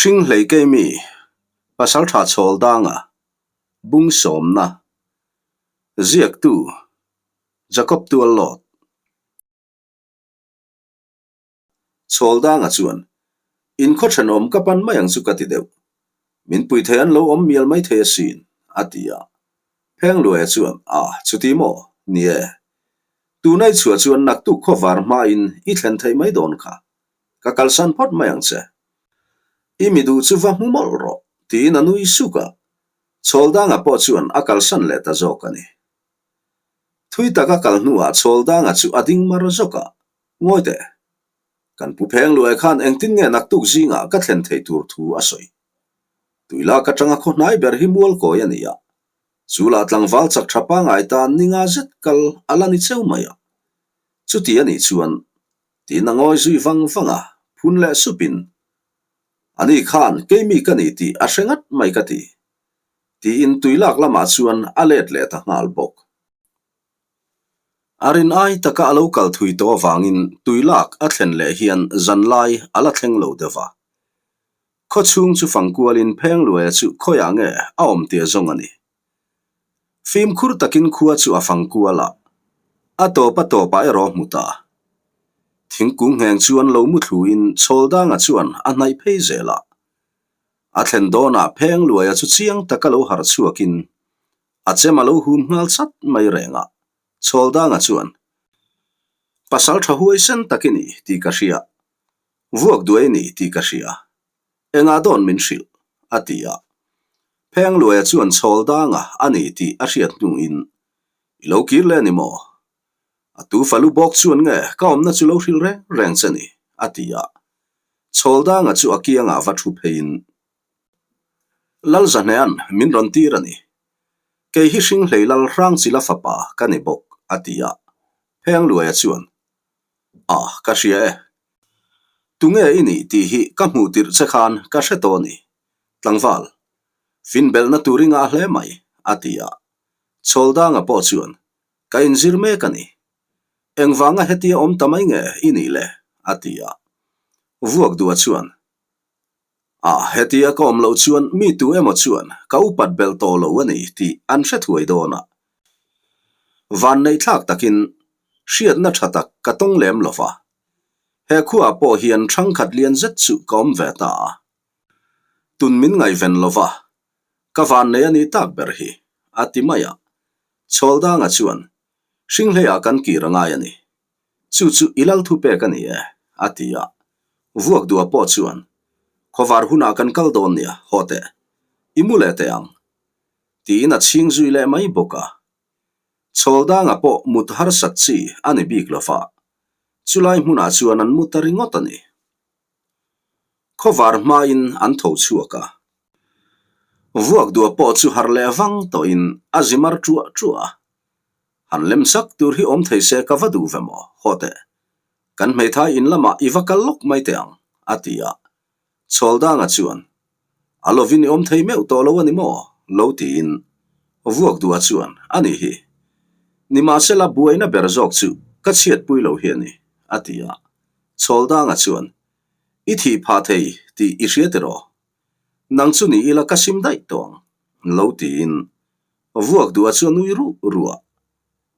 Hringhlei Keimi, Pasaltha Chhawldanga, Bung Sawmna, Ziaktu, Jacob Tuallawt. Chhawldanga chuan, In khaw thenawm ka pan mai ang chu ka ti deuh. Min pui thei an lo awm mial mai thei asin, a ti a. Phengluaia chuan, A, chuti maw? Ni e. Tunai chhuah chuan naktuk khaw var hmain i thlen theih mai dawn kha. Ka kalsan phawt mai ang che. I mi duh chu va hmu mawlh rawh, tiin a nui suk a. Chhawldanga pawh chuan a kalsan leh ta zawk a ni. Thui tak a kal hnuah Chhawldanga chu a ding mar zawk a, Ngawi teh, kan pu pheng luai khan engtin nge naktuk zingah ka thlen theih tur thu a sawi. Tuilak atanga khaw hnai ber hi mual kawi a ni a, chu lah tlangval chak tha pangai tan ni nga zet kal a la ni cheu mai a. Chuti a nih chuan Tiin a ngawi zui vang vang a, phun leh supin, Ani khan keimi ka ni tih a hre ngat mai ka ti. Tiin tui lak lamah chuan a let leh ta nghal bawk. A rin ai taka a lo kal thui tawh avangin tui lak a thlen leh hian zanlai a la thleng lo deuh va. Khaw chhung chu fangkualin Phengluaia chu khawiah nge a awm tia zawng a ni. Fimkhur takin khua chu a fang kual a, a tawp a tawpah erawh hmu ta. Thingkung ngheng chuan lo mu thluin Chhawldanga chuan a hnaih phei zel a. A thlen dawnah Phengluaia chu chiang taka lo harh chhuakin a chem a lo hum nghal chat mai reng a. Chhawldanga chuan, Pasal tha huaisen tak i ni tih ka hria, vuak duai i ni tih ka hria. Engah dawn min hrilh? a ti a. Phengluaia chuan chhawl danga a ni tih a hriat hnuin, I lo kir leh a ni maw? A tu falu bawk chuan nge ka awmna chu lo hrilh reng reng che ni? a ti a. Chhawl danga chu a kiangah va thu pheiin, Lalzahnea'n min rawn tir a ni. Kei hi Hringhlei Lal Hrangchila fapa ka ni bawk, a ti a. Phengluaia chuan, A, ka hria e. Tunge i nih tih hi ka hmuh tirh che khan ka hre tawh a ni. Tlangval, fin belhna tur i ngah hle mai, a ti a. Chhawldanga pawh chuan, Ka inzir mek a ni. Engvanga hetia awm ta mai nge i nih le? a ti a. Vuak duah chuan, A, hetia ka awm loh chuan mi tu emaw chuan ka upat belh tawh lo a ni tih an hre thuai dawn a. Vanneih thlak takin hriatna tha tak ka tawng lem lo va. He khuaah pawh hian thangkhat lian zet chu ka awm ve ta a. Tun min ngaihven lo va, ka vannei a nih tak ber hi, a ti mai a. Chhawldanga chuan, Hringhleiah kan kir a ngai a ni. Chu chu i lal thu pek a ni e, a ti a. Vuak dua pawh chuan, Khawvar hunah kan kal dawn nia, haw teh. I mu leh teh ang. Tiin a chhing zui leh mai bawk a. Chhawldanga pawh mut harsat chi a ni bik lo va, chulai hmunah chuan an mu ta ringawt a ni. Khawvar hmain an tho chhuak a. Vuak dua pawh chu harh leh vang tawhin a zi mar ṭuah ṭuah a. Han lem sak tur hi awm thei se ka va duh ve maw, haw teh. Kan hmeithai in lamah i va kal lawk mai teh ang, a ti a. Chhawldanga chuan, A lovin i awm thei meuh tawh lo a ni maw? lo tiin vuak duah chuan, A ni hi. Nimahsela buaina ber zawk chu ka chhiatpui lo hi a ni, a ti a. Chhawldanga chuan, I thih phah thei tih i hria tiraw? Nang chu ni ila ka sim daih tawh ang, lo tiin vuak duah chu a nui ruh ruh a.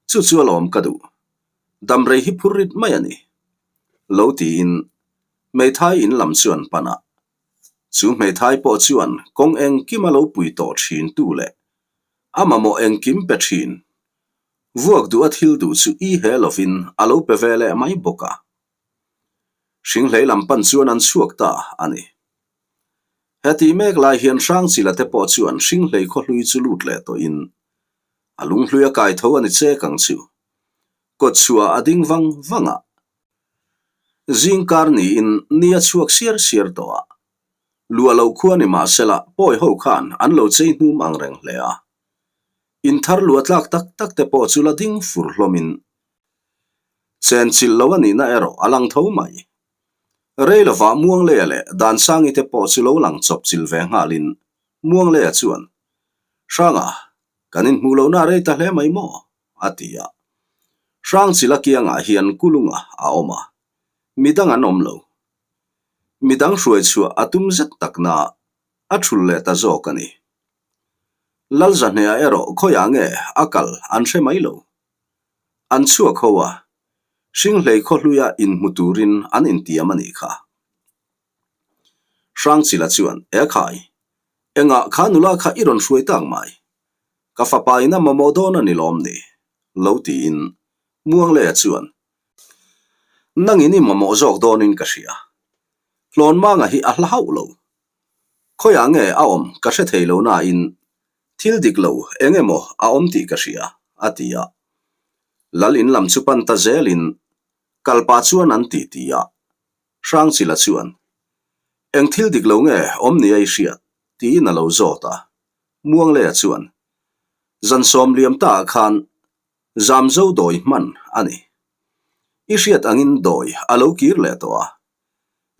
Chu chu alawm ka duh. Damrei hi phur rit mai a ni, lo tiin Hmeithai in lam chuan pan a. Chu hmeithai pawh chuan kawng engkim a lo pui tawh thin tu leh a mamawh engkim pe thin. Vuak duh a thil duh chu i he lovin a lo pe ve leh mai bawk a. Hringhlei lam pan chuan an chhuak ta a ni. Heti mek lai hian Hrangchila te pawh chuan Hringhlei khawhlui chu lut leh tawhin a lunghlui a kai tho a ni chek ang chu. Kawtchhuah a ding vang vang a. Zingkar niin ni a chhuak siar siar tawh a, luah lo khua ni mahsela pawi ho khan an lo chei hnum ang reng hle a. Inthar luah tlak tak tak te pawh chu la ding fur hlawmin chen chilh lo a nihna erawh a lang tho mai. Rei lovah Muangleia leh Dansangi te pawh chu lo lang chawp chilh ve nghalin Muangleia chuan, Hranga, kan inhmuh lohna a rei ta hle mai maw? a ti a. Hrangchila kiangah hian Kulunga a awm a, midang an awm lo. Midang hruai chhuah a tum zet tak na a thul leh ta zawk a ni. Lalzahneha erawh khawiah nge a kal an hre mai lo. An chhuak ho a, Hringhlei khawhluia inhmu turin an intiam a nih kha. Hrangchila chuan, Ekhai, engah kha nula kha i rawn hruai tak mai? Ka fapa in a mamawh dawn a ni lawm ni? Lo tiin Muangleia chuan, Nangin i mamawh zawk dawnin ka hria. Hlawnmanga hi a hla hauh lo. Khawiah nge a awm ka hre thei lo nain thil dik lo eng emaw a awm tih ka hria, a ti a. Lal in lam chu pan ta zelin kalpa chuan an ti ti a. Hrangchila chuan, Eng thil dik lo nge awm nia i hriat? tiin a lo zawt a. Muangleia chuan, Zan sawm liam ta ah khan Zamzo dawi hman a ni. I hriat angin dawi a lo kir leh tawh a.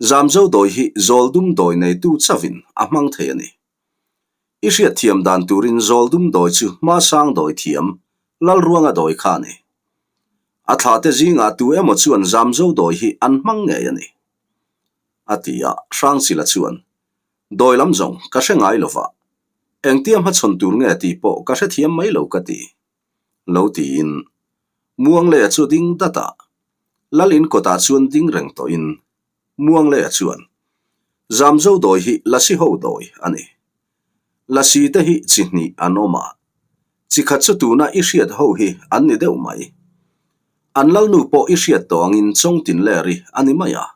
Zamzo dawi hi zawldum dawi neitu chauhin a hmang thei a ni. I hriat thiam dan turin zawldum dawi chu hmasang dawi thiam Lalruanga dawi kha a ni. A thlate zingah tu emaw chuan Zamzo dawi hi an hmang ngei a ni. A ti a, Hrangchila chuan, Dawi lam zawng ka hre ngai lova, engtia hmachhawn tur nge tih pawh ka hrethiam mai lo ka ti. Lo tiin Muangleia chu ding dat a, Lal in kawtah chuan ding reng tawhin Muangleia chuan, Zamzo dawi hi Lasi ho dawi a ni. Lasi te hi chi hnih an awm a, chi khat chu tuna i hriat ho hi an ni deuh mai. An lalnu pawh i hriat tawh angin Chawngtinleri a ni mai a.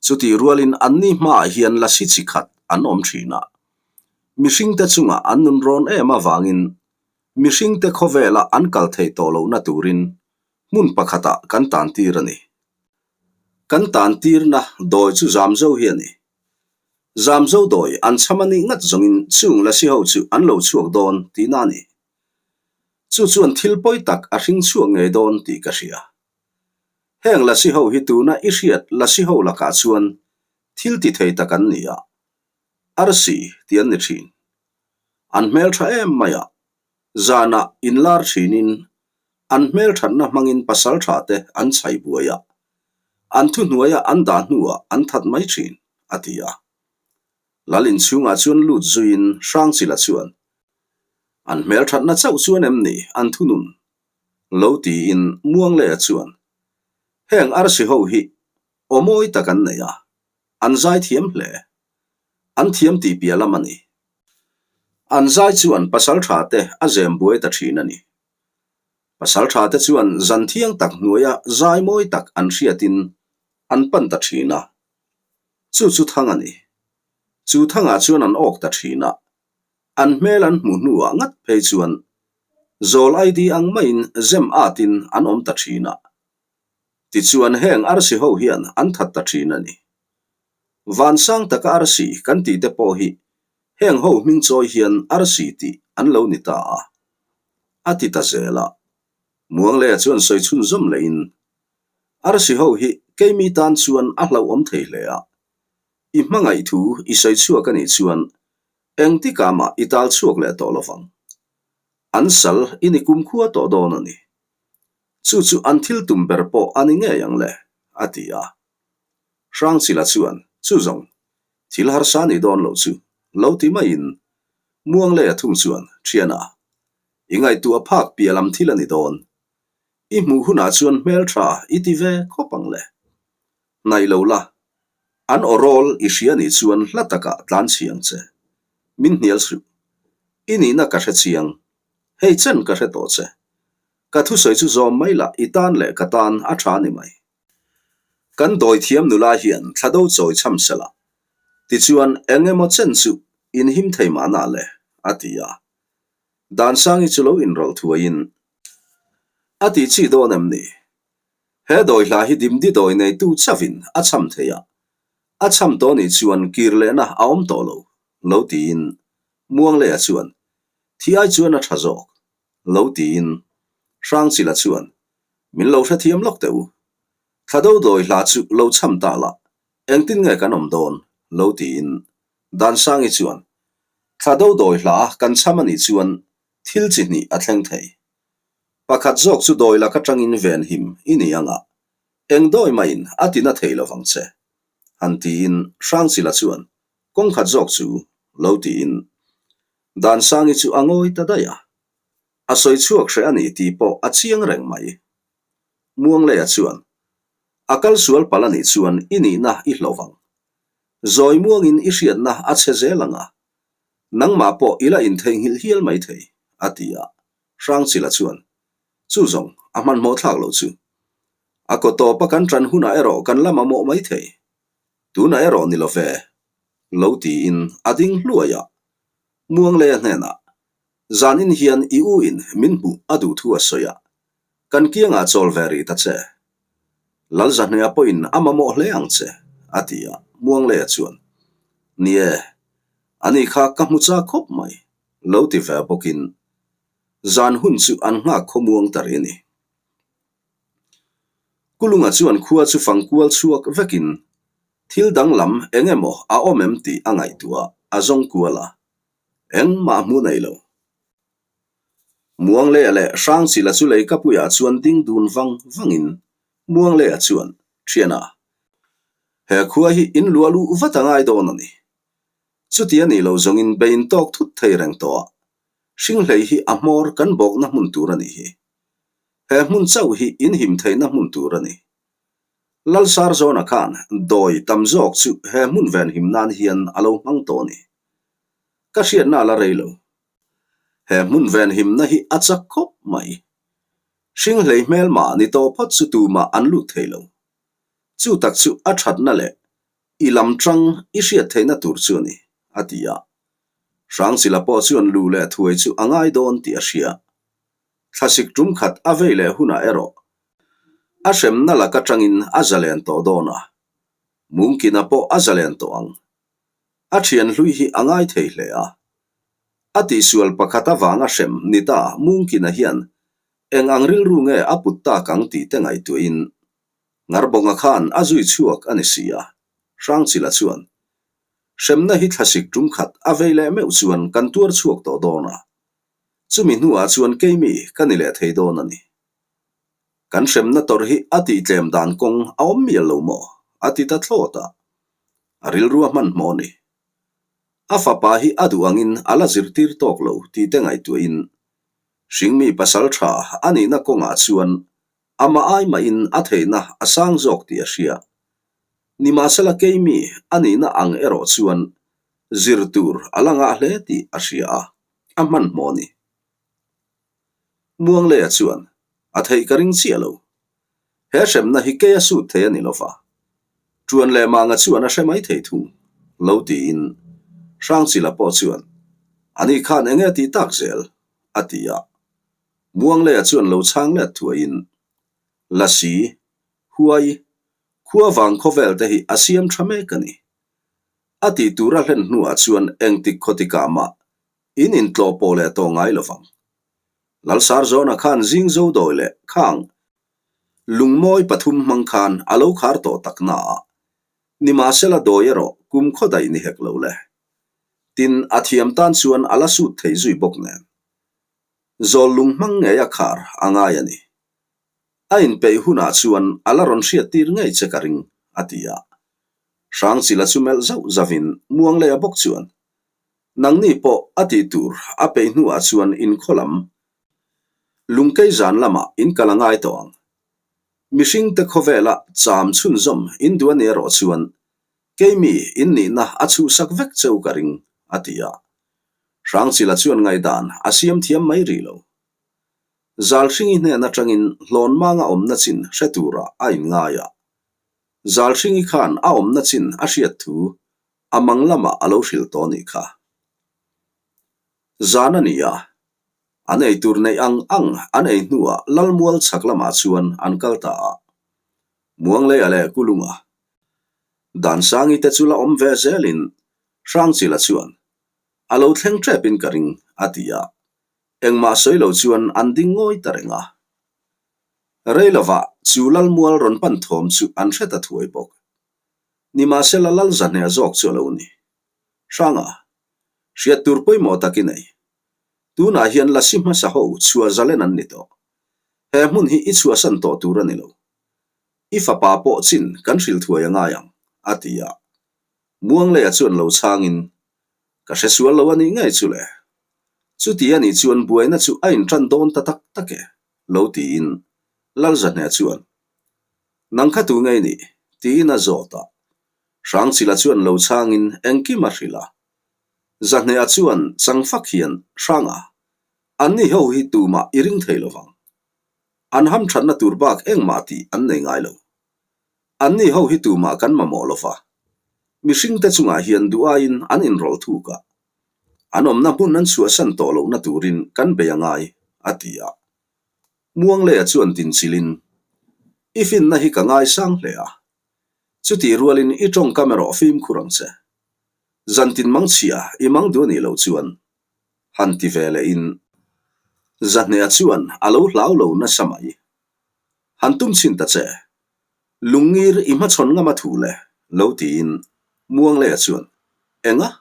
Chutih rualin anni hmaah hian lasi chi khat an awm thin a. Mihringte chungah an nun rawn em avangin mihringte khawvela an kal theih tawh lohna turin hmun pakhatah kan tantir a ni. Kan tantirna dawi chu Zamzo hi a ni. Zamzo dawi an chham a nih ngat zawngin chung lasi ho chu an lo chhuak dawn tihna a ni. Chu chuan thil pawi tak a hring chhuak ngei dawn tih ka hria. Heng lasi ho hi tuna i hriat lasi ho lakah chuan thil ti thei tak an ni a, arsi ti an ni thin. An hmel tha em mai a, zanah inlar thinin an hmel thatna hmangin pasal tha te an chhai buai a, an thuhnuaia an dah hnuah an that mai thin, a ti a. Lal inchhungah chuan lut zuiin Hrangchila chuan, An hmel thatna chauh chuan em ni an thunun? Lo tiin Muangleia chuan, Heng arsi ho hi aw mawi tak an nei a, an zai thiam hle. An thiam tih piah lam a ni. An zai chuan pasal tha te a zem buai ta thin a ni. Pasal tha te chuan zan thiang tak hnuaia zai mawi tak an hriatin an pan ta thin a. Chu chu thang a ni. Chu thangah chuan an awk ta thin a. An hmel an hmuh hnuah ngat phei chuan zawl ID ang maiin zem atin an awm ta thin a. Tichuan heng arsi ho hian an that ta thin a ni. Vansang taka arsi kan tih te pawh hi heng ho hming chawi hian arsi tih an lo ni ta a, a ti ta zel a. Muangleia chuan sawi chhunzawm lehin, Arsi ho hi keimi tan chuan a hlauhawm thei hle a, i hmangaih thu i sawi chhuak a nih chuan engtikah mah i tal chhuak leh tawh lovang. An sal i ni kumkhua tawh dawn a ni. Chu chu an thil tum ber pawh a ni ngei ang le, a ti a. Hrangchila chuan, Chu zawng, thil harsa nih dawn loh chu, lo ti maiin Muangleia thung chuan, Thiana, i ngaihtuah phak piah lam thil a ni dawn. I hmuh hunah chuan hmeltha i ti ve khawp ang le. Hnaih lo la, an aw rawl i hria nih chuan hla takah tlan chhiang che. Min hnial suh. I nihna ka hre chiang. Hei chen ka hre tawh che. Ka thusawi chu zawm mai lah i tan leh ka tan a tha ni mai. Kan dawi thiam nula hian thla do chawi cham se la, tichuan eng emaw chen chu inhim thei mahna le, a ti a. Dansangi chu lo inrawlh thuaiin, A tih chi dawn em ni? He dawi hla hi dimdi dawi neitu chauhin a cham thei a, a cham tawh nih chuan kir lehna a awm tawh lo, lo tiin Muangleia chuan, Thi ai chuan a tha zawk, lo tiin Hrangchila chuan, Min lo hrethiam lawk teh u. Thla do dawi hla chu lo cham ta la, engtin nge kan awm dawn? lo tiin Dansangi chuan, Thla do dawi hla kan cham a nih chuan thil chi hnih a thleng thei. Pakhat zawk chu dawi lak atangin venhim i ni ang a, eng dawi mahin a tina thei lovang che. Han tiin Hrangchila chuan kawng khat zawk chu lo tiin Dansangi chu a ngawi ta daih a. A sawi chhuak hreh a ni tih pawh a chiang reng mai. Muangleia chuan a kal sual palh a nih chuan i nihna i hlauh ang. Zawi muangin i hriatna a chhe zel ang a, nangmah pawh i la intheihnghilh hial mai thei, a ti a. Hrangchila chuan Chu zawng, a hmanhmawh thlak loh chu. A kaw tawpa kan ṭan hunah erawh kan la mamawh mai thei. Tunah erawh ni lo ve, lo tiin a ding hluai a. Muangleia hnenah, Zanin hian i u in min hmuh a duh thu a sawi a, kan kiangah chawl ve rih ta che. Lalzahnea pawhin a mamawh hle ang che, a ti a, Muangleia chuan, Ni e, ani kha ka hmu chak khawp mai, lo ti ve bawkin Zan hun chu an nghak khawmuang ta rih a ni. Kulunga chuan khua chu fang kual chhuak vekin thil danglam eng emaw a awm em tih a ngaihtuah a zawng kual a, engmah hmu nei lo. Muangleia leh Hrangchila chu leikapuiah chuan ding dun vang vangin Muangleia chuan, Thiana, he khua hi in luah luh vat a ngai dawn a ni. Chuti a nih loh zawngin bein tawk thut thei reng tawh a, Hringhlei hi a hmawr kan bawkna hmun tur a nih hi. He hmun chauh hi inhim theihna hmun tur a ni. Lalsarzawna khan dawi tam zawk chu he hmun venhim nan hian a lo hmang tawh a ni. Ka hriatna a la rei lo. He hmun venhimna hi a chak khawp mai. Hringhlei hmelmah ni tawh phawt chu tumah an lut thei lo. Chu tak chu a thatna leh I lam tang i hriat theihna tur chu a ni, a ti a. Hrangchila pawh chuan lu leh thuai chu a ngai dawn tih a hria. Thlasik tum khat a vei leh hunah erawh a hremna lak atangin a zalen tawh dawn a, Mumkina pawh a zalen tawh ang. A thian hlui hi a ngai thei hle a. A tihsual pakhat avanga hrem ni ta Mumkina hian eng ang rilru nge a put tak ang tih te ngaihtuahin Ngarbonga khan a zui chhuak a ni si a, Hrangchila chuan, Hremna hi thlasik tum khat a vei leh meuh chuan kan tuar chhuak tawh dawn a, chumi hnuah chuan keimi ka ni leh thei dawn a ni. Kan hremna tawrh hi a tihtlem dan kawng a awm mial lo maw? a ti ta thlawt a, a rilru a hmanhmawh a ni. A fapa hi a duh angin a la zirtir tawk lo tih te ngaihtuahin hringmi pasal tha a nihna kawngah chuan Amah ai mahin a theihna a sang zawk tih a hria. Nimahsela keimi a nihna ang erawh chuan zir tur a la ngah hle tih a hria a, a hmanhmawh a ni. Muangleia chuan a theih ka ring chiah lo. He hremna hi kei a sut thei a ni lova, Ṭuan leh Manga chuan a hre mai thei thung lo tiin Hrangchila pawh chuan ani khan enge tih tak zel a ti a. Muangleia chuan lo chhang let thuaiin, Lasi, Huai, khua vang khawvel te hi a siam tha mek a ni. A tih tur a hlen hnuah chuan engtik khawtikah mah in intlawh pawh leh tawh ngai lovang. Lalsarzawna khan zing zo dawi leh khang lungmawi pathum hmang khan a lo khar tawh tak naah, nimahsela dawi erawh kum khaw daih ni hek lo le. Tin, a thiam tan chuan a la sut thei zui bawk nen. Zawl lung hmang ngei a khar a ngai a ni. A inpeih hunah chuan a la rawn hriattir ngei che ka ring, a ti a. Hrangchila chu melh zauh zauhin Muangleia bawk chuan, Nangni pawh a tih tur a peih hnuah chuan inkhaw lam Lungkei zan lamah in kal a ngai tawh ang. Mihringte khawvela cham chhunzawm in duh a ni erawh chuan keimi in nihna a chhuhsak vek cheu ka ring, a ti a. Hrangchila chuan ngaihdan a siam thiam mai rih lo. Zalhringi hnen atangin hlawnmanga awmna chin hre turah a inngai a. Zalhringi khan a awmna chin a hriat thu a mang lamah a lo hrilh tawh nih kha. Zan a ni a, an ei tur neih ang ang an ei hnuah Lalmual chhak lamah chuan an kal ta a. Muangleia leh Kulunga Dansangi te chu la awm ve zelin Hrangchila chuan, A lo thleng ṭepin ka ring, a ti a. Engmah sawi lo chuan an ding ngawi ta reng a. Rei lovah chu Lalmual rawn pan thawm chu an hre ta thuai bawk. Nimahsela Lalzahneh zawk chu a lo ni. Hranga, hriat tur pawimawh tak i nei. Tunah hian lasi hmasa ho chhuah zalen an ni tawh. He hmun hi i chhuahsan tawh tur a ni lo. I fapa pawh chin kan hrilh thuai a ngai ang, A ti a. Muangleia chuan lo chhangin, Ka hre sual lo a nih ngei chu le. Chuti a nih chuan buaina chu a inṭan dawn ta tak tak e, lo tiin Lalzahne chuan, Nang kha tu ngei nih? tiin a zawt a. Hrangchila chuan lo chhangin engkim a hrilh a. Zahnea chuan chang fak hian, Hranga, anni ho hi tumah i ring thei lovang. An hamthatna tur bak engmah tih an nei ngai lo. Anni ho hi tumah kan mamawh lo va, mihringte chungah hian duh aiin an inrawlh thuk a, an awmna hmun an chhuahsan tawh lohna turin kan bei a ngai, a ti a. Muangleia chuan tinchilhin, I finna hi ka ngaisang hle a, chutih rualin i tawngkam erawh fimkhur ang che. Zantin mang chhia i mang duh a nih loh chuan han ti ve lehin Zahnea chuan a lo hlau lo nasa mai. Han tum chhin ta che. Lungngir i hmachhawn ngam a thu le, lo tiin Muangleia chuan, Enga?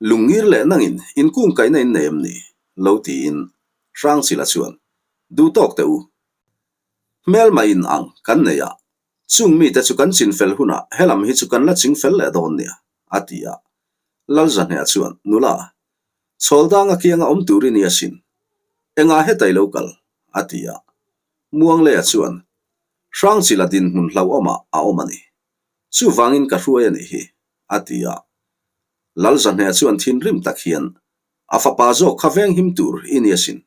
Lungngir leh nangin inkungkaihna in nei em ni? lo tiin Hrangchila chuan, Duh tawk teh u. Hmelmah in ang kan nei a, chung mite chu kan chin fel hunah helam hi chu kan la ching fel leh dawn nia, a ti a. Lalzahnea chuan, Nula, Chhawldanga kianga awm tur i ni asin. Engah heta i lo kal? a ti a. Muangleia chuan, Hrangchila dinhmun hlauhawmah a awm a ni. Chuvangin ka hruai a nih hi, a ti a. Lalzahnea chuan thinrim tak hian, A fapa zawk kha venghim tur i ni asin.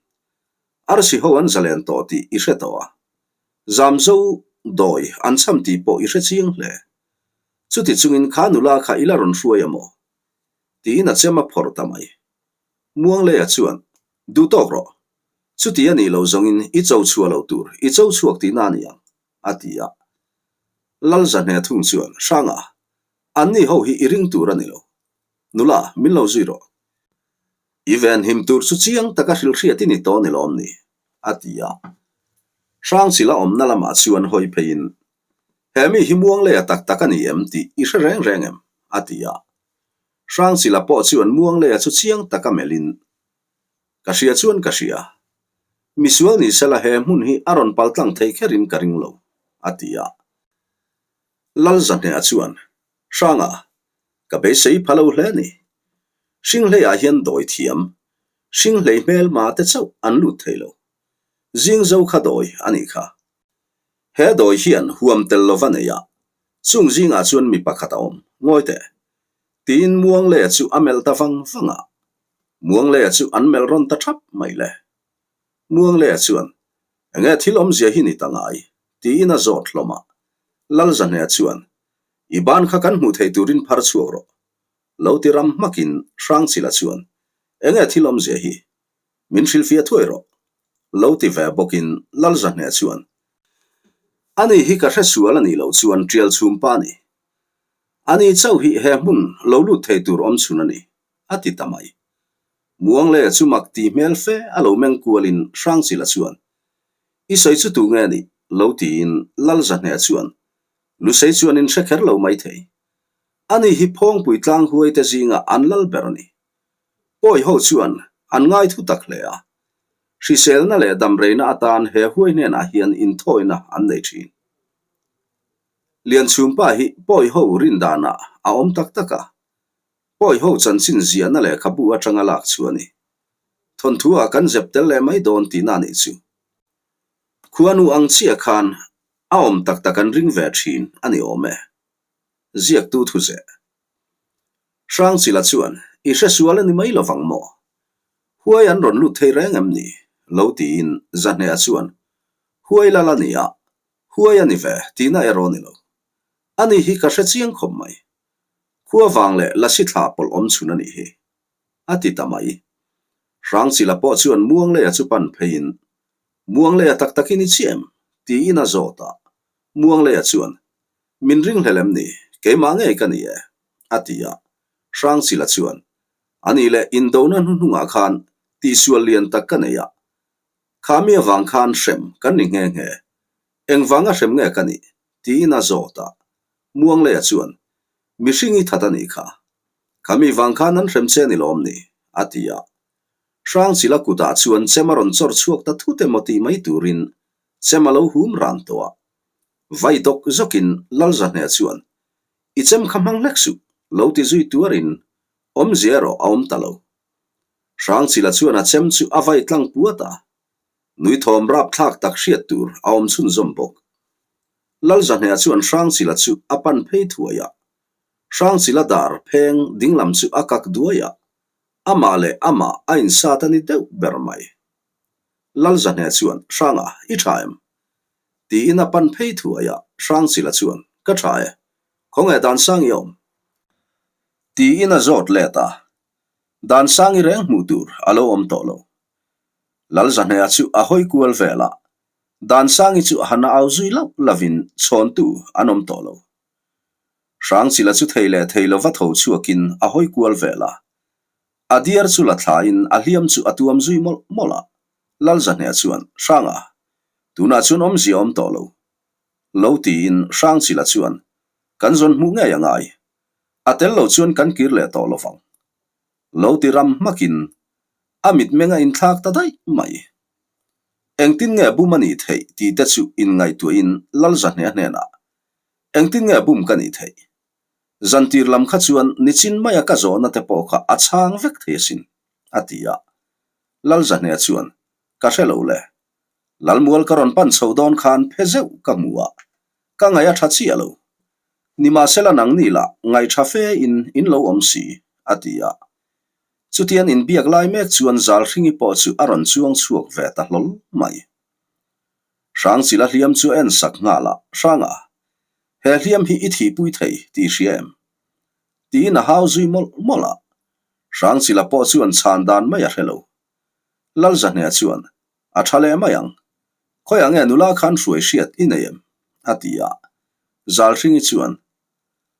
Arsi ho an zalen tawh tih i hre tawh a. Zamzo dawi an cham tih pawh i hre chiang hle. Chuti chungin kha nula kha i la rawn hruai a maw? Tiin a chem a phawrh ta mai. Muangleia chuan, Duh tawk rawh. Chuti a nih loh zawngin i cho chhuah loh tur i cho chhuak tihna a ni ang, a ti a. Lalzahne thung chuan, Hranga, anni ho hi i ring tur a ni lo. Nula, min lo zui rawh. I venhim tur chu chiang taka hrilhhriat i ni tawh ni lawm ni? a ti a. Hrangchila awmna lamah chuan hawi pheiin, He mi hi Muangleia tak tak a ni em tih i hre reng reng em? a ti a. Hrangchila pawh chuan Muangleia chu chiang taka melhin, Ka hria chuan ka hria. Misual ni sela he hmun hi a rawn paltlang thei kherin ka ring lo, a ti a. Lalzahnea chuan, Hranga, ka beisei pha lo hle ni. Hringhleiah hian dawi thiam, hringhlei hmelma te chauh an lut thei lo. Zingzo kha dawi a nih kha. He dawi hian huam tel lova nei a, chung zingah chuan mi pakhat a awm, ngawi teh. Tiin Muangleia chu a melh ta vang vang a. Muangleia chu an melh rawn ta thap mai le. Muangleia chuan, Enge thil awmzia hi ni ta ngai? tiin a zawt hlawm a. Lalzahnea chuan, I ban kha kan hmuh thei turin phar chhuak rawh. Lo ti ram hmakin Hrangchila chuan, Enge thil awmzia hi? Min hrilhfiah thuai rawh. Lo ti ve bawkin Lalzahnea chuan, Ani hi ka hre sual a nih loh chuan tial chhum pa a ni. Ani chauh hi he hmun lo lut thei tur awm chhun a ni, a ti ta mai. Muangleia chu mak tih hmel fe a lo meng kualin Hrangchila chuan, I sawi chu tu nge nih? lo tiin Lalzahneh chuan, Lusei chuan in hre kher lo mai thei. Ani hi Phawngpui tlang huai te zinga an lal ber a ni. Pawi ho chuan an ngai thu tak hle a. Hriselna leh damreina atan he huai hnenah hian inthawina an nei thin. Lianchhumpa hi pawi ho rin danah a awm tak tak a. Pawi ho chanchin ziahna lehkhabu atanga lak chu a ni. Thawnthu ah kan zep tel leh mai dawn tihna a nih chu. Khuanu ang chiah khan a awm tak tak an ring ve thin a ni awm e. Ziaktu thu zeh. Hrangchila chuan, I hre sual a ni mai lovang maw? Huai an rawn lut thei reng em ni? Lo tiin Zahneh-a chuan, Huai lal a ni a, huai a ni ve tihna erawh a ni lo. Ani hi ka hre chiang khawp mai. Khua vang leh lasi thla pawlh awm chhun a nih hi. A ti ta mai. Hrangchila pawh chuan Muangleia chu pan pheiin, Muangleia tak takin i chiah em? tiin a zawt a. Muangleia chuan, Min ringhlel em ni? Keimah ngei ka ni e, a ti a. Hrangchila chuan, A nih leh indona hnuhnungah khan tihsual lian tak ka nei a. Kha mi avang khan hrem kan ni nghe nghe. Engvanga hrem nge ka nih? tiin a zawt a. Muangleia chuan, Mihring i that a nih kha. Kha mi vang khan an hrem che a ni lawm ni? a ti a. Hrangchila kutah chuan chem a rawn chawr chhuak ta thut emaw tih mai turin chem a lo hum ran tawh a. Vai dawk zawkin Lalzahneh chuan. I chem kha hmang hlek suh, lo ti zui tuarin awmzia erawh a awm ta lo. Hrangchila chuan a chem chu a vai tlang puat a, nui thawm rapthlak tak hriat tur a awm chhunzawm bawk. Lalzahnea chuan Hrangchila chu a pan phei thuai a, Hrangchila dar pheng dinglam chu a kak duai a, amah leh amah a insat a ni deuh ber mai. Lalzahnea chuan, Hranga, i tha em? Tiin a pan phei thuai a, Hrangchila chuan, Ka tha e, khawnge Dansangi a awm? Tiin a zawt let a, Dansangi reng hmuh tur a lo awm tawh lo. Lalzahnea chu a hawi kual vel a, Dansangi chu a han au zui lauh lovin chhawntu an awm tawh lo. Hrangchila chu thei leh thei lova tho chhuakin a hawi kual vel a, a diar chu la thlain a hliam chu a tuam zui mawlh mawlh a, Lalzahnea chuan, Hranga, tunah chuan awmzia awm tawh lo. Lo tiin Hrangchila chuan, Kan zawn hmuh ngei a ngai. A tel lo chuan kan kir leh tawh lo vang. Lo ti ram hmakin a mitmeng a inthlak ta daih mai. Engtin nge bum a nih theih tih te chu inngaihtuahin Lalzahnea hnenah, Engtin nge bum ka nih theih? Zantir lam kha chuan nichin maia ka zawhna te pawh kha a chhang vek thei asin, a ti a. Lalzahnea chuan, Ka hre lo le. Lalmual ka rawn pan chho dawn khan phe zeuh ka hmu a, ka ngaih a tha chiah lo. Nimahsela nangni lah ngaih tha fe in in lo awm si, a ti a. Chutian inbiak lai mek chuan Zalhringi pawh chu a rawn chuang chhuak ve ta hlawl mai. Hrangchila hliam chu a en sak nghal a, Hranga, he hliam hi i thihpui thei tih i hria em? Tiin a hau zui mawlh mawlh a. Hrangchila pawh chuan chhan dan mai a hre lo. Lalzahnea chuan, A tha leh mai ang. Khawiah nge nula khan hruai hriat i nei em? a ti a. Zalhringi chuan,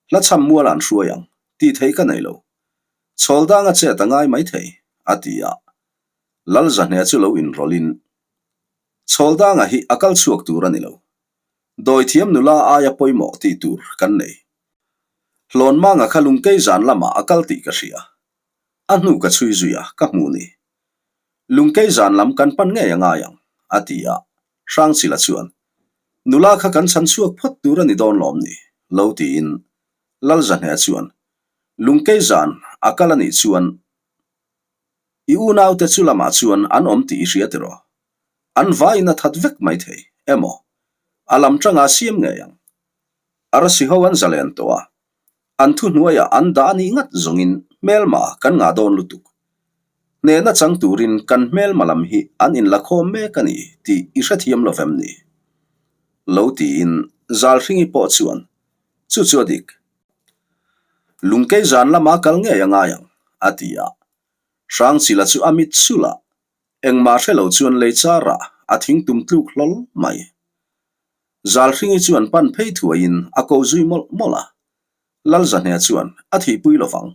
Hla chham mual an hruai ang, tih thei ka nei lo. Chhawl danga chet a ngai mai thei, a ti a. Lalzahnea chu lo inrawlhin, Chhawl danga hi a kal chhuak tur a ni lo. Dawithiam nula aia pawimawh tih tur kan nei. Hlawnmanga kha lungkei zan lamah a kal tih ka hria. A hnu ka chhui zui a, ka hmu ni. Lungkei zan lam kan pan ngei a ngai ang, a ti a. Hrangchila chuan, Nula kha kan chhan chhuak phawt tur a ni dawn lawm ni? lo tiin Lalzahnea chuan, Lungkei zan a kal a nih chuan i unaute chu lamah chuan an awm tih i hria tiraw? An vaiin a that vek mai thei emaw? A lam tanga siam ngei ang. Arsi ho an zalen tawh a, An thuhnuaiah an dah a nih ngat zawngin hmelma kan ngah dawn lutuk. Hnehna chang turin kan hmelma lam hi an inlakhawm mek a ni tih i hrethiam lo vem ni? Lo tiin Zalhringi pawh chuan, Chu chu a dik. Lungkei zan lama kal ngei a ngai ang, a ti a. Hrangchila chu a mit sulh a, engmah hre lo chuan lei charah a thing tum tluk hlawl mai. Zalhringi chuan pan phei thuaiin a ko zui mawlh mawlh a. Lalzahnea chuan a thihpui lo vang.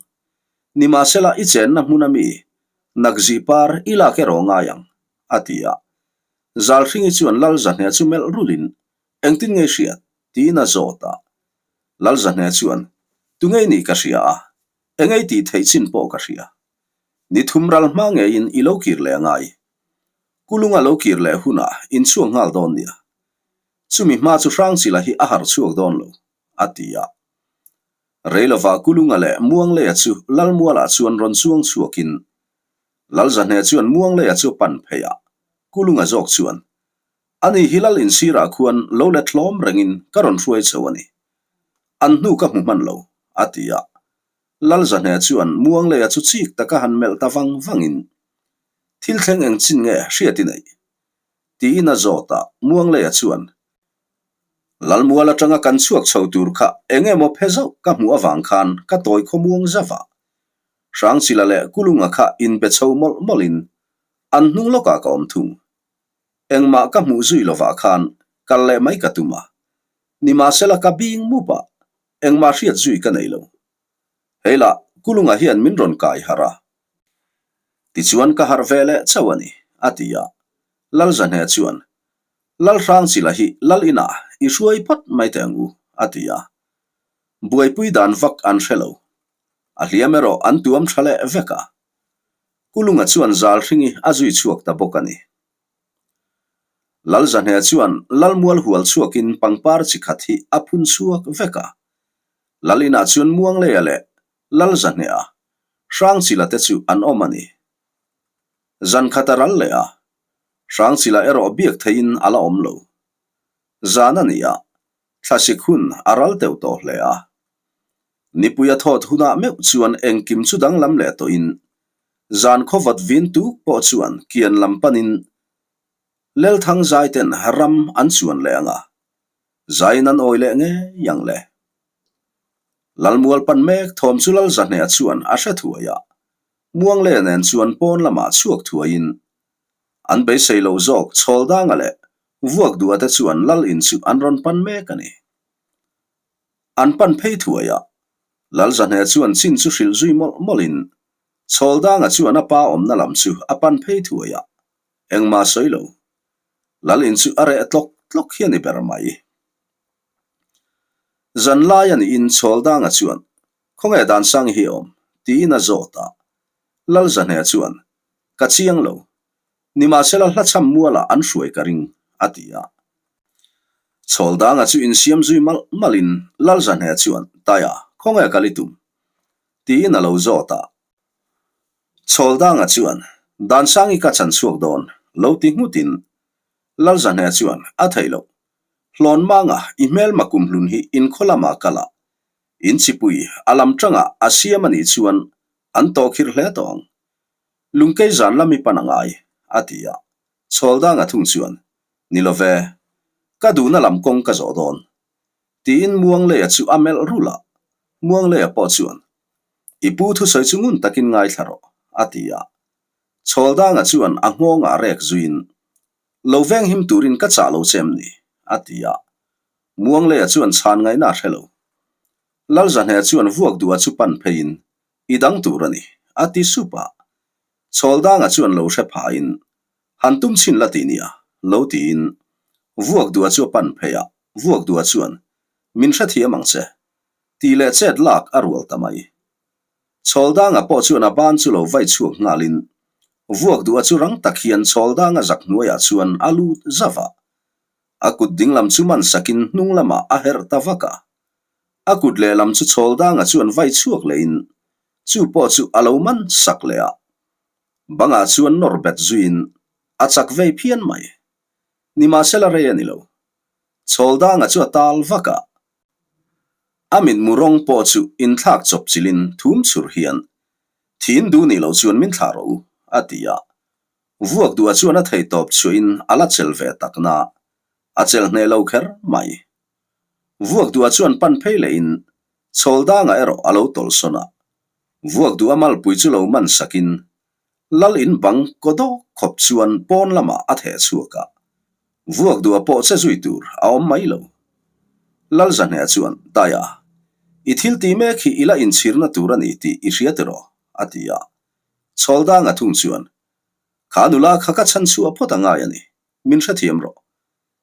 Nimahsela i chenna hmun ami nakzih par i lak erawh ngai ang, a ti a. Zalhringi chuan Lalzahnea chu melh rulhin, Engtin nge i hriat? tiin a zawt a. Lalzahnea chuan, Tunge i nih ka hria a, enge i tih theih chin pawh ka hria. Ni thum ral hma ngeiin i lo kir leh a ngai. Kulunga lo kir leh hunah inchhuak nghal dawn nia. Chumi hma chu Hrangchila hi a harh chhuak dawn lo, a ti a. Reilova Kulunga leh Muangleia chu Lalmualah chuan rawn chuang chhuakin Lalzahne chuan Muangleia chu a pan phei a, Kulunga zawk chuan, Ani hi Lal insirah khuan lo let hlawm rengin ka rawn hruai chho a ni. An hnu ka hmu hman lo, a ti a. Lalzahne chuan Muangleia chu chik taka han melh ta vang vangin, Thil thleng eng chin nge hriat i neih? Tiin a zawt a, Muangleia chuan, Lalmual atanga kan chhuak chho tur kha eng emaw phe zauh ka hmuh avang khan ka tawi khawmuang zauh a. Hrangchila leh Kulunga kha inbe chho mawlh mawlhin an hnung lawkah ka awm thung. Engmah ka hmuh zui lovah khan kal leh mai ka tum a. Nimahsela ka bing mup a, engmah hriat zui ka nei lo. Hei lah, Kulunga hian min rawn kai harh a. Tichuan ka harh ve leh chauh a ni, a ti a. Lalzahne chuan, Lalhrangchila hi Lal inah i hruai phawt mai teh ang u, a ti a. Buaipui dan vak an hre lo. A hliam erawh an tuam tha leh vek a. Kulunga chuan Zalhringi a zui chhuak ta bawk a ni. Lalzahne chuan Lalmual hual chhuakin pangpar chi khat hi a phun chhuak vek a. Lal inah chuan Muangleia leh Lal Zahneha, Hrangchila te chu an awm a ni. Zan khat a ral leh a, Hrangchila erawh biak theihin a la awm lo. Zan a ni a, thlasik hun a ral teuh tawh hle a. Nipui a thawt hunah meuh chuan engkim chu danglam leh tawhin zan khawvat vin tuk pawh chuan kian lam panin Lelthang zaiten ram an chuan leh ang a, zaiin an awi leh ngei ang le. Lalmual pan mek thawm chu Lalzahneha chuan a hre thuai a, Muangle nen chuan pawn lamah chhuak thuaiin an beisei lo zawk Chhawldanga leh Vuakdua te chuan Lal in chu an rawn pan mek a ni. An pan phei thuai a, Lalzahneha chuan chin chu hrilh zui mawlh mawlhin Chhawldanga chuan a pa awmna lam chu a pan phei thuai a, engmah sawi lo. Lal in chu a reh tlawk tlawk hi a ni ber mai. Zan lai a niin Chhawldanga chuan, Khawnge Dansangi hi a awm? tiin a zawt a. Lalzahne chuan, Ka chiang lo. Nimahsela hlachham mualah an hruai ka ring, a ti a. Chhawldanga chu insiam zui malh malhin Lalzahne chuan, Taia, khawnge kal i tum? tiin a lo zawt a. Chhawldanga chuan, Dansangi ka chan chhuak dawn, lo ti nghutin Lalzahne chuan, A theih loh. Hlawn manga i hmelma kumhlun hi inkhaw lamah kal a, in chipui a lam tangah a siam a nih chuan an tawhkhirh hle tawh ang. Lungkei zan lam i pan a ngai, a ti a. Chhawldanga thung chuan, Ni lo ve, ka duhna lam kawng ka zawh dawn. Tiin Muangleia chu a melh rulh a. Muangleia pawh chuan, I pu thusawi chu ngun takin ngaithla rawh, a ti a. Chhawldanga chuan a nghawngah rek zuiin, Lo veng him turin ka chah lo che em ni? a ti a. Muangleia chuan chhan ngaihna a hre lo. Lalzahne chuan vuak duha chu pan pheiin, I dang tur a ni, a ti sup a. Chhawldanga chuan lo hre phahin, Han tum chhin la ti nia, lo tiin vuak duha chu a pan phei a. Vuak duha chuan, Min hrethiam ang che, tih leh chet lak a rual ta mai. Chhawldanga pawh chuan a ban chu lo vai chhuak nghalin vuak duha chu rang tak hian Chhawldanga zak hnuaiah chuan a lut zauh a. A kut dinglam chu man sakin hnung lamah a herh ta vak a. A kut lehlam chu Chhawldanga chuan vai chhuak lehin chu pawh chu a lo man sak leh a. Bangah chuan nawr bet zuiin a chak vei phian mai. Nimahsela rei a ni lo. Chhawldanga chu a tal vak a. A mitmu rawng pawh chu inthlak chawp chilhin thum chhur hian, Thin duh nih loh chuan min thlah rawh u, a ti a. Vuak duah chuan a thei tawp chhuahin a la chel ve tak na, a chel hneh lo kher mai. Vuak duah chuan pan phei lehin Chhawldanga erawh a lo tawlhsawn a. Vuak duh a malpui chu lo man sakin Lal in bang kaw dawk khawp chuan pawn lamah a theh chhuak a, vuak duh a pawh che zui tur a awm mai lo. Lal Zahne chuan, Taia, i thil tih mek hi i la inchhirna tur a ni tih i hria tiraw? a ti a. Chhawldanga thung chuan, Kha nula kha ka chhan chhuah phawt a ngai a ni, min hrethiam rawh,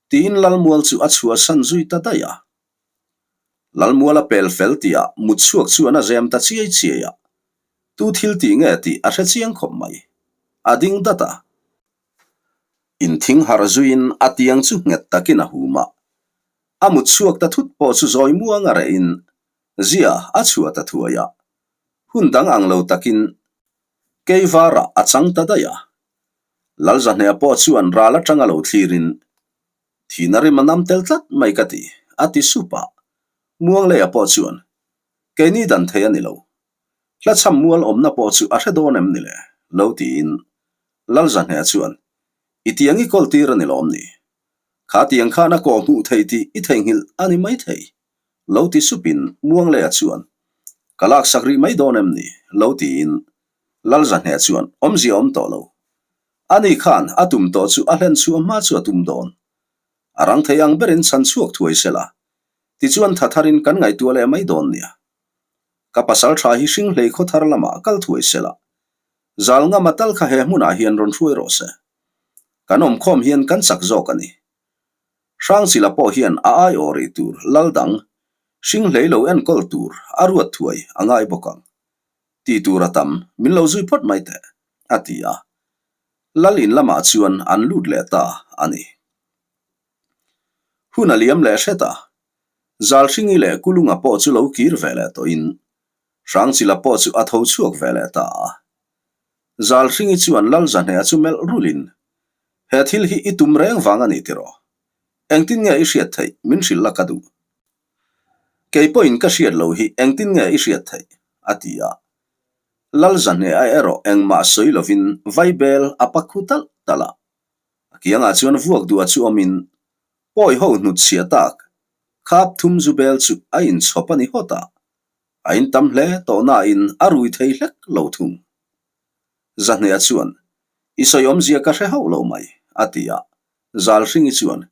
tiin Lalmual chu a chhuahsan zui ta daih a. Lalmual a pel fel tihah mut chhuak chuan a zem ta chiai chiai a, tu thil tih nge tih a hre chiang khawp mai. A ding dat a. Inthing harh zuiin a tiang chu nghet takin a hum a. A mut chhuak ta thut pawh chu zawi muang a rehin zia a chhuah ta thuai a. Hun dang ang lo takin keivarah a chang ta daih a. Lalzahneha pawh chuan ral atanga lo thlirin Thihna rim a nam tel tlat mai ka ti, a ti sup a. Muangleia pawh chuan, Keini dan thei a ni lo. Hlachham mual awmna pawh chu a hre dawn em ni le? lo tiin Lalzahneha chuan, I tiang i kawl tir a ni lawm ni? Kha tiang khan a kawh hmuh thei tih i theihnghilh a ni mai thei, lo ti supin Muangleia chuan, Ka laksak rih mai dawn em ni? lo tiin Lalzahneha chuan, Awmzia awm tawh lo. Ani khan a tum tawh chu a hlen chhuah hma chu a tum dawn. A rang thei ang berin chhan chhuak thuai se la, tichuan tha tharin kan ngaihtuah leh mai dawn nia. Ka pasal tha hi hring hlei khaw thar lamah kal thuai se la, zal ngama tal kha he hmunah hian rawn hruai rawh se. Kan awmkhawm hian kan chak zawk a ni. Hrangchila pawh hian a aiawh rih tur lal dang, hring hlei lo enkawl tur a ruat thuai a ngai bawk ang. Tih tur a tam, min lo zui phawt mai teh, a ti a. Lal in lamah chuan an lut leh ta a ni. Hun a liam leh hret a. Zalhringi leh Kulunga pawh chu lo kir ve leh tawhin Hrangchila pawh chu a tho chhuak ve leh ta a. Zalhringi chuan Lalzahneha chu melh rulhin, He thil hi i tum reng vang a ni tiraw? Engtin nge i hriat theih min hrilh la ka duh. Kei pawhin ka hriat lo hi engtin nge i hriat theih? a ti a. Lalzahneha erawh engmah sawi lovin vaibel a pakhu talh talh a. A kiangah chuan vuak duah chu awmin Pawi ho hnutchhiah tak, khap thum zu bel chu a inchhawp a ni hawt a, a intam hle tawh nain a rui thei hlek lo thung. Zahneha chuan, I sawi awmzia ka hre hauh lo mai, a ti a, Zalhringi chuan,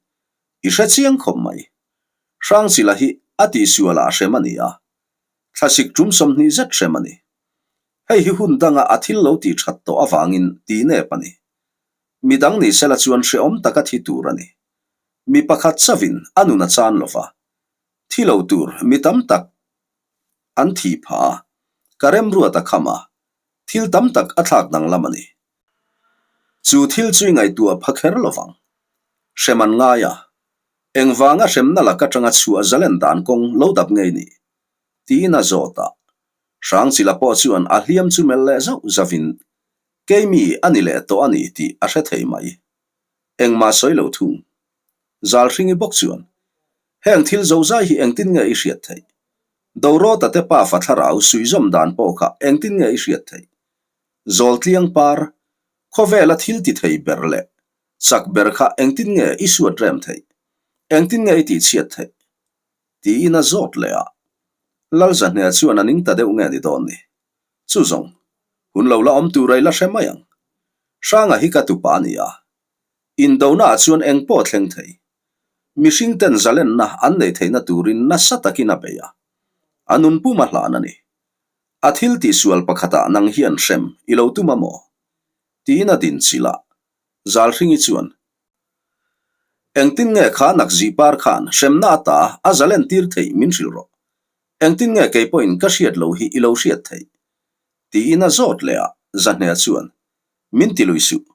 I hre chiang khawp mai. Hrangchila hi a tihsualah a hrem a ni a, thlasik tum 20 zet hrem a ni. Hei hi hun danga a thil lo tih that tawh avangin tih nep a ni. Midang ni sela chuan hrehawm taka thi tur a ni. Mi pakhat chavin a nun a chan lo va, thi lo tur mi tam tak an thih phah a, ka remruat a kham a, thil tam tak a thlak danglam a ni. Chu thil chu i ngaihtuah pha kher lo vang. Hrem an ngai a, engvanga hremna lak atanga chhuah zalen dan kawng lo dap ngei ni? tiin a zawt a. Hrangchila pawh chuan a hliam chu melh leh zauh zauhin Keimi a ni leh tawh a ni tih a hre thei mai. Engmah sawi lo thung. Zalhringi bawk chuan, Heng thil zozai hi engtin nge i hriat theih? Dorawta te pafa thlarau suihzawm dan pawh kha engtin nge i hriat theih? Zawltliang par, khawvela thil ti thei ber leh chak ber kha engtin nge i suat rem theih? Engtin nge i tihchhiat theih? Tiin a zawt leh a. Lalzahne chuan a ning ta deuh nge ni dawn ni? Chu zawng, hun lo la awm tur a i la hre mai ang. Hranga hi ka tupa a ni a. Indona ah chuan eng pawh thleng thei. Mihring ten zalenna an nei theihna turin nasa takin a bei a. A nun pum a hlan a ni. A thil tihsual pakhatah nang hian hrem i lo tum a maw? Tiin a din chilh a. Zalhringi chuan, Engtin nge kha nakzih par khan hremna ata a zalen tir theih min hrilh rawh. Engtin nge kei pawhin ka hriat lo hi i lo hriat theih? Tiin a zawt leh a, Zahnea chuan, Min ti lui suh.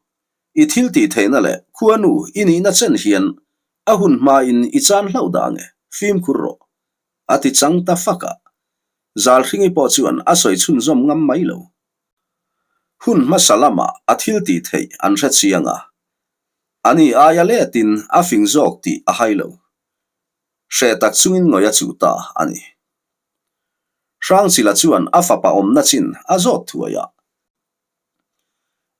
I thil tih theihna leh khuanu i nihna chen hian a hun hmain i chan hlauh dah nge, fimkhur rawh. A ti chang ta fak a. Zalhringi pawh chuan a sawi chhunzawm ngam mai lo. Hun hmasa lamah a thil tih theih an hre chiang a, ani aia letin a fing zawk tih a hai lo. Hreh tak chungin ngawih a chuh ta a ni. Hrangchila chuan a fapa awmna chin a zawt thuai a.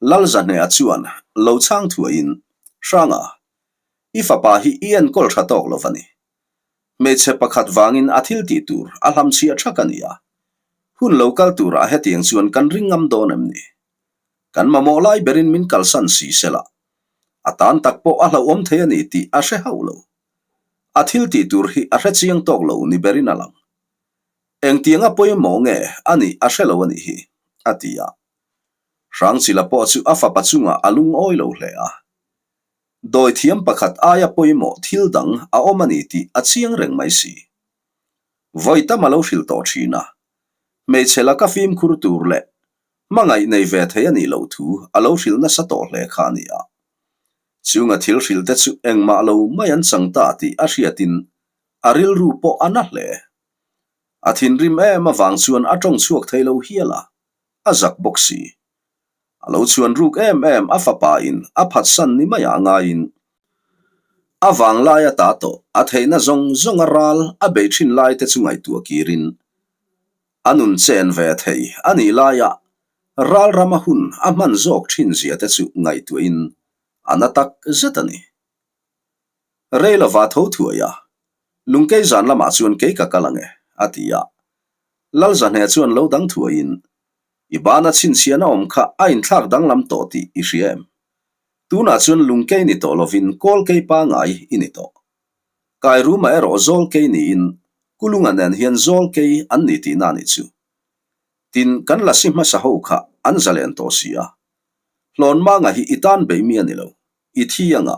Lalzahneha chuan lo chhang thuaiin, Hranga, i fapa hi i enkawl tha tawk lo va ni. Hmeichhe pakhat vangin a thil tih tur a hlamchhiah thak a ni a. Hun lo kal turah hetiang chuan kan ring ngam dawn em ni? Kan mamawh lai berin min kalsan si sela, a tan tak pawh a hlauhawm thei a ni tih a hre hauh lo. A thil tih tur hi a hre chiang tawk lo ni berin a lang. Engtianga pawimawh nge a nih a hre lo a nih hi, a ti a. Hrangchila pawh chu a fapa chungah a lungawi lo hle a. Dawi thiam pakhat aia pawimawh thil dang a awm a ni tih a chiang reng mai si. Vawi tam a lo hrilh tawh thin a. Hmeichhe laka fimkhur tur leh hmangaih nei ve thei a nih loh thu a lo hrilh nasa tawh hle kha a ni a. Chunga thil hrilh te chu engmah lo mai an chang ta tih a hriatin a rilru pawh a na hle. A thinrim em avang chuan a tawng chhuak thei lo hial a, a zak bawk si. A lo chhuan ruk em em a fapa in a phatsan ni maiah ngaiin a vanglai a ta tawh a theihna zawng zawng a ral a bei thin lai te chu ngaihtuah kirin a nun chen ve thei a nih laia ral rama hun a hman zawk thin zia te chu ngaihtuahin a na tak zet a ni. Rei lova tho thuai a, Lungkei zan lamah chuan kei ka kal ang e, a ti a. Lalzahne chuan lo dang thuaiin, I bana chhinchhiahna awm kha a inthlak danglam tawh tih i hria em? Tunah chuan lungkei ni tawh lovin kawlkei pangai i ni tawh. Kairuma erawh zawlkei niin Kulunga nen hian zawlkei an ni tihna a nih chu. Tin, kan lasi hmasa ho kha an zalen tawh si a. Hlawnmanga hi i tan beih mi a ni lo, i thi anga.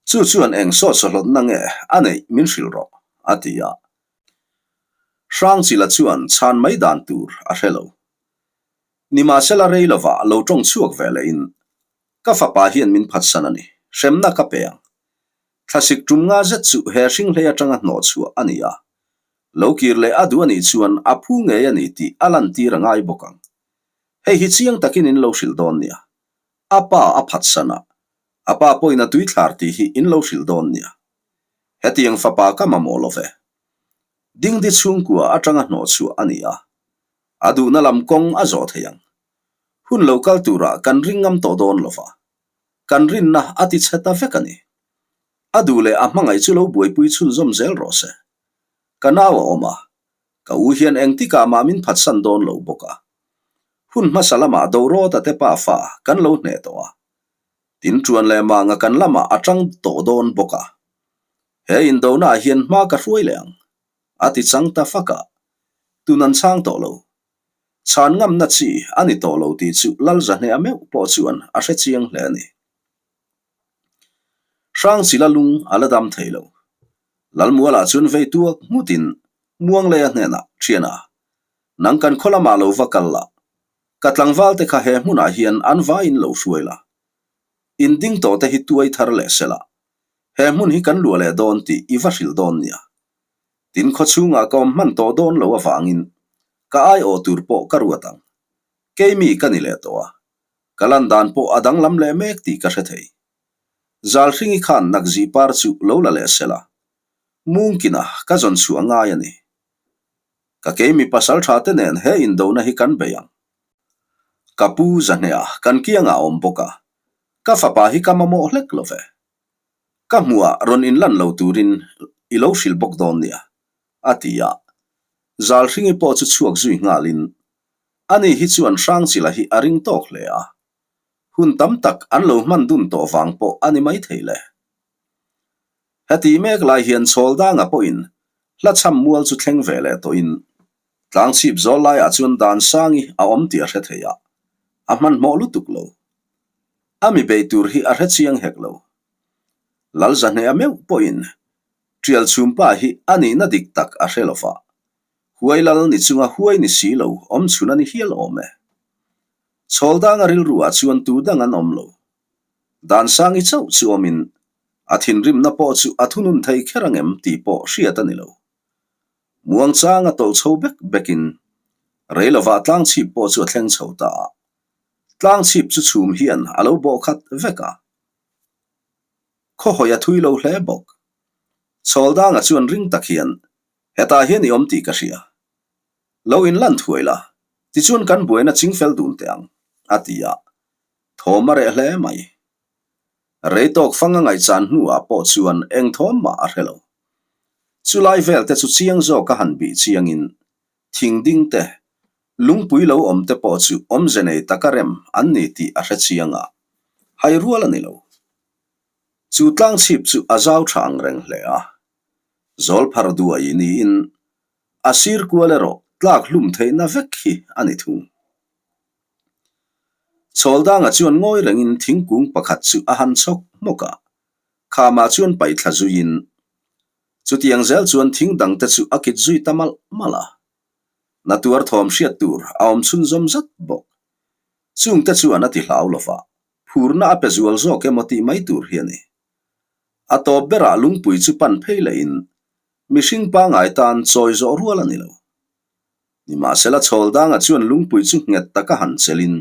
Chu chuan eng sawt sawhlawtna nge a neih min hrilh rawh, a ti a. Hrangchila chuan chhan mai dan tur a hre lo. Nimahsela rei lovah lo tawng chhuak ve lehin, Ka fapa hian min phatsan a ni, hremna ka pe ang. Thlasik tum nga zet chu he hringhlei atanga hnawh chhuah a ni a. Lo kir leh a duh a nih chuan a phu ngei a ni tih a lantir a ngai bawk ang. Hei hi chiang takin in lo hrilh dawn nia. A pa a phatsan a, a pa pawhin a tuithlar tih hi in lo hrilh dawn nia. Hetiang fapa ka mamawh lo ve. Dingdi chhungkua atanga hnawh chhuah a ni a, a duhna lam kawng a zawh thei ang. Hun lo kal turah kan ring ngam tawh dawn lo va. Kan rinna a ti chhe ta vek a ni. A duh leh a hmangaih chu lo buaipui chhunzawm zel rawh se. Ka nau a awm a, ka u hian engtikah mah min phatsan dawn lo bawk a. Hun hmasa lamah Dorawta te pa fa kan lo hneh tawh a. Tin ṭuan leh manga kan lamah a ṭang tawh dawn bawk a. He indonaah hian hma ka hruai leh ang, a ti chang ta fak a. Tun an chhang tawh lo. Chhan ngamna chi a ni tawh lo tih chu Lalzahneha meuh pawh chuan a hre chiang hle a ni. Hrangchila lung a la dam thei lo. Lalmualah chuan vei tuak nghutin Muangleia hnenah, Thiana, nang kan khaw lamah lo va kal la, ka tlangval te kha he hmunah hian an vaiin lo hruai la. In ding tawh te hi tuai thar leh se la, he hmun hi kan luah leh dawn tih i va hrilh dawn nia. Tin khaw chhungah ka awm hman tawh dawn lo avangin ka aiawh tur pawh ka ruat ang. Keimi ka ni leh tawh a, ka lan dan pawh a danglam leh mek tih ka hre thei. Zalhringi khan nakzih par chu lo la leh se la, mungkina ka zawn chhuah ngai a ni. Ka keimi pasal tha te nen he indona hi kan bei ang. Ka pu Zahneha kan kiangah a awm bawk a, ka fapa hi ka mamawh hlek lo ve. Ka hmuhah rawn inlan lo turin i lo hrilh bawk dawn nia, a ti a. Zalhringi pawh chu chhuak zui nghalin, ani hi chuan Hrangchila hi a ring tawk hle a. Hun tam tak an lo hman dun tawh vang pawh a ni maithei le. Heti mek lai hian Chhawldanga pawhin hla chham mual chu thleng ve leh tawhin tlangchhip zawl laiah chuan Dansangi a awm tih a hre thei a, a hmanhmawh lutuk lo. A mi beih tur hi a hre chiang hek lo. Lalzahneha meuh pawhin Tial chhumpa hi a nihna dik tak a hre lo va, huai lal ni chunga huai ni si lo awm chhun a ni hial awm e. Chhawldanga rilruah chuan tu dang an awm lo. Dansangi chauh chu awmin a thinrimna pawh chu a thunun thei kher angem tih pawh hriat a ni lo. Muangchanga tawlh chho bek bekin rei lovah tlangchhip pawh chu a thleng chho ta a. Tlangchhip chu chhum hian a lo bawh khat vek a. Khawhawi a thui lo hle bawk. Chhawldanga chuan ring tak hian, Hetah hian i awm tih ka hria. Lo inlan thuai la, tichuan kan buaina chingfel dun teh ang, a ti a. Thawm a reh hle mai. Rei tawk fang a ngaihchan hnuah pawh chuan eng thawm mah a hre lo. Chulai vel te chu chiang zawk a han bih chiangin thing ding te, lungpui lo awm te pawh chu awmze nei taka rem an ni tih a hre chiang a, hai rual a ni lo. Chu tlangchhip chu a zau tha ang reng hle a, zawl phar duai niin a sir kual erawh tlak hlum theihna vek hi a ni thung. Chhawldanga chuan ngawi rengin thingkung pakhat chu a han chhawk hmawk a, khamah chuan paihthla zuiin chutiang zel chuan thing dangte chu a kit zui ta malh malh a. Na tuar thawm hriat tur a awm chhunzawm zat bawk. Chungte chuan a ti hlau lo va, phurna a pe zual zawk emaw tih mai tur hi a ni. A tawp berah lungpui chu pan phei lehin mihring pangngai tan chawi zawh rual a ni lo. Nimahsela Chhawldanga chuan lungpui chu nghet taka han chelin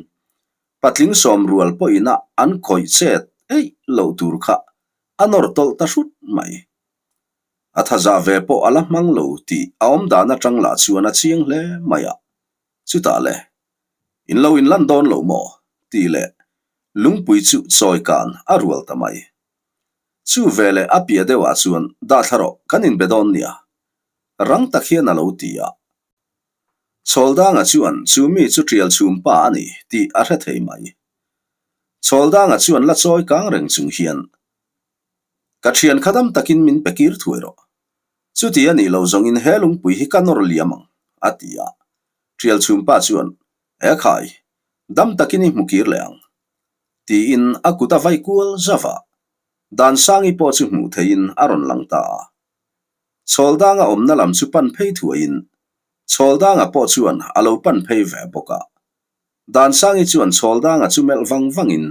patling sawm rual pawhin a an khawih chet eih loh tur kha a nawr tawlh ta hrut mai. A thaza ve pawh a la hmang lo tih a awm dan atang lah chuan a chiang hle mai a, chutah le, In lo inlan dawn lo maw? tih leh lungpui chu chawi kan a rual ta mai. Chu veleh a piah deuhah chuan dah thla rawh kan inbe dawn nia, Rang tak hian a lo ti a. Chhawldanga chuan chu mi chu tial chhum pa a ni tih a hre thei mai. Chhawldanga chuan la chawi kang reng chung hian, Ka thian kha dam takin min pe kir thuai rawh. Chuti a nih lo zawngin he lungpui hi ka nawr liam ang, a ti a. Tial chhum pa chuan, E khai, dam takin i hmu kir leh ang, tiin a kut a vai kual zauh a. Dansangi pawh chu hmuh theihin a rawn lang ta a. Chhawldanga awmna lam chu pan phei thuaiin Chhawldanga pawh chuan a lo pan phei ve bawk a. Dansangi chuan Chhawldanga chu melh vang vangin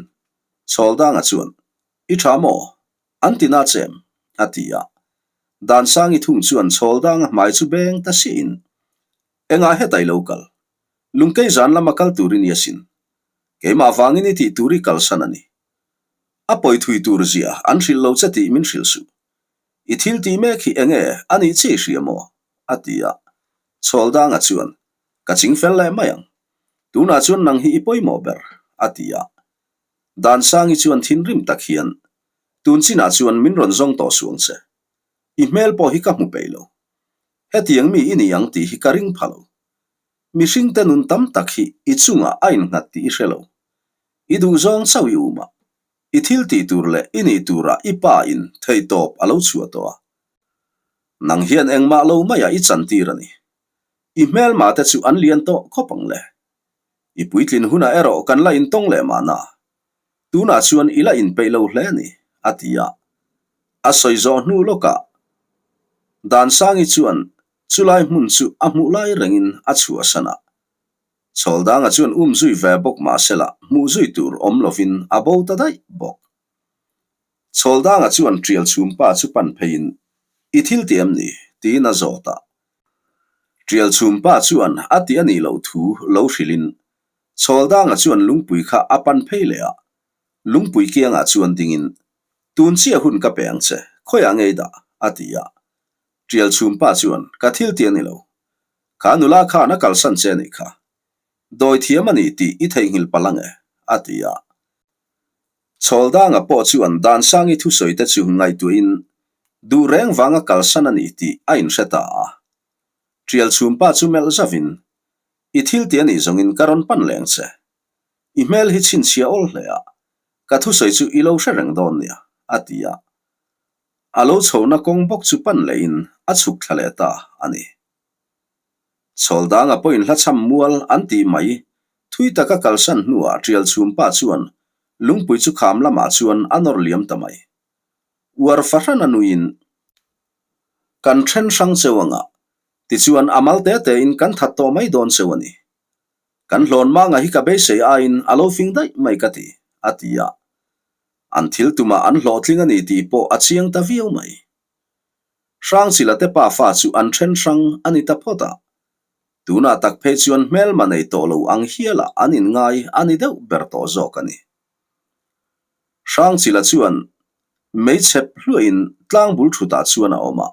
Chhawldanga chuan, I tha maw? An ti na che em? a ti a. Dansangi thung chuan Chhawldanga hmai chu beng ta siahin, Engah heta i lo kal? Lungkei zan lama kal tur i ni asin. Keimah vangin i tih tur i kalsan a ni. A pawi thui tur zia an hrilh lo che tih min hrilh suh. I thil tih mek hi enge a nih che i hria maw? a ti a. Chhawldanga chuan, Ka ching fel leh mai ang. Tunah chuan nang hi i pawimawh ber, a ti a. Dansangi chuan thinrim tak hian, Tun chinah chuan min rawn zawng tawh suang che. I hmel pawh hi ka hmu peih lo. Hetiang mi i ni ang tih hi ka ring pha lo. Mihringte nun tam tak hi i chungah a innghat tih i hre lo. I duhzawng chauh i um a, i thil tih tur leh i nih turah i pa in theihtawp a lo chhuah tawh a. Nang hian engmah lo maiah i chantir a ni. I hmelma te chu an lian tawh khawp ang le. I puitlin hunah erawh kan la intawng leh mahna. Tunah chuan i la inpeih lo hle a ni, a ti a. A sawi zawh hnu lawkah Dansangi chuan chulai hmun chu a hmuh lai rengin a chhuahsan a. Chhawldanga chuan um zui ve bawk mahsela hmuh zui tur awm lovin a bo ta daih bawk. Chhawldanga chuan tial chhumpa chu pan pheiin, I thil ti em ni? tiin a zawt a. Tial chhumpa chuan a ti a nih loh thu lo hrilhin Chhawldanga chuan lungpui kha a pan phei leh a, lungpui kiangah chuan dingin, Tun chiah hun ka pe ang che, khawiah ngei dah? a ti a. Tial chhumpa chuan, Ka thil ti a ni lo. Kha nula khan a kalsan che a nih kha. Dawi thiam a ni tih i theihnghilh palh ang e, a ti a. Chhawldanga pawh chuan Dansangi thusawi te chu ngaihtuahin duh reng vanga kalsan a ni tih a inhre ta a. Tial chhumpa chu melh zavin, I thil ti a nih zawngin ka rawn pan leng che. I hmel hi chhinchhia awl hle a, ka thusawi chu i lo hre reng dawn nia, a ti a. A lo chhohna kawng bawk chu pan lehin a chhuk thla leh ta a ni. Chhawldanga pawhin hla chham mual an tih mai thui taka kalsan hnuah Tial chhumpa chuan lungpui chu kham lamah chuan a nawr liam ta mai. Uar fahran a nuiin kan then hrang cheu anga tichuan a mal te tein kan that tawh mai dawn cheu a ni. Kan hlawn manga hi ka beisei aiin a lo fing daih mai ka ti, a ti a. An thil tumah an hlawhtling a ni tih pawh a chiang ta viau mai. Hrangchila te pa fa chu an then hrang a ni ta phawt a. Tunah tak phei chuan hmelma nei tawh lo ang hialah an inngai a ni deuh ber tawh zawk a ni. Hrangchila chuan meichep hluahin tlangbul thutah chuan a awm a.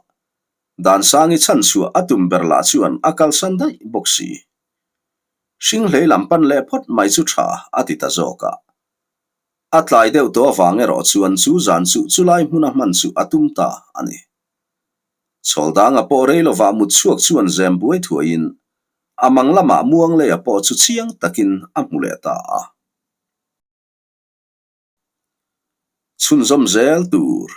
Dansangi chhanchhuah a tum ber lah chuan a kalsan daih bawk si. Hringhlei lam pan leh phawt mai chu tha a ti ta zawk a. A tlai deuh tawh avang erawh chuan chu zan chu chulai hmuna hman chu a tum ta a ni. Chhawldanga pawh rei lovah mut chhuak chuan zem buai thuaiin a mang lamah Muangleia pawh chu chiang takin a hmu leh ta a. Chhunzawm zel tur.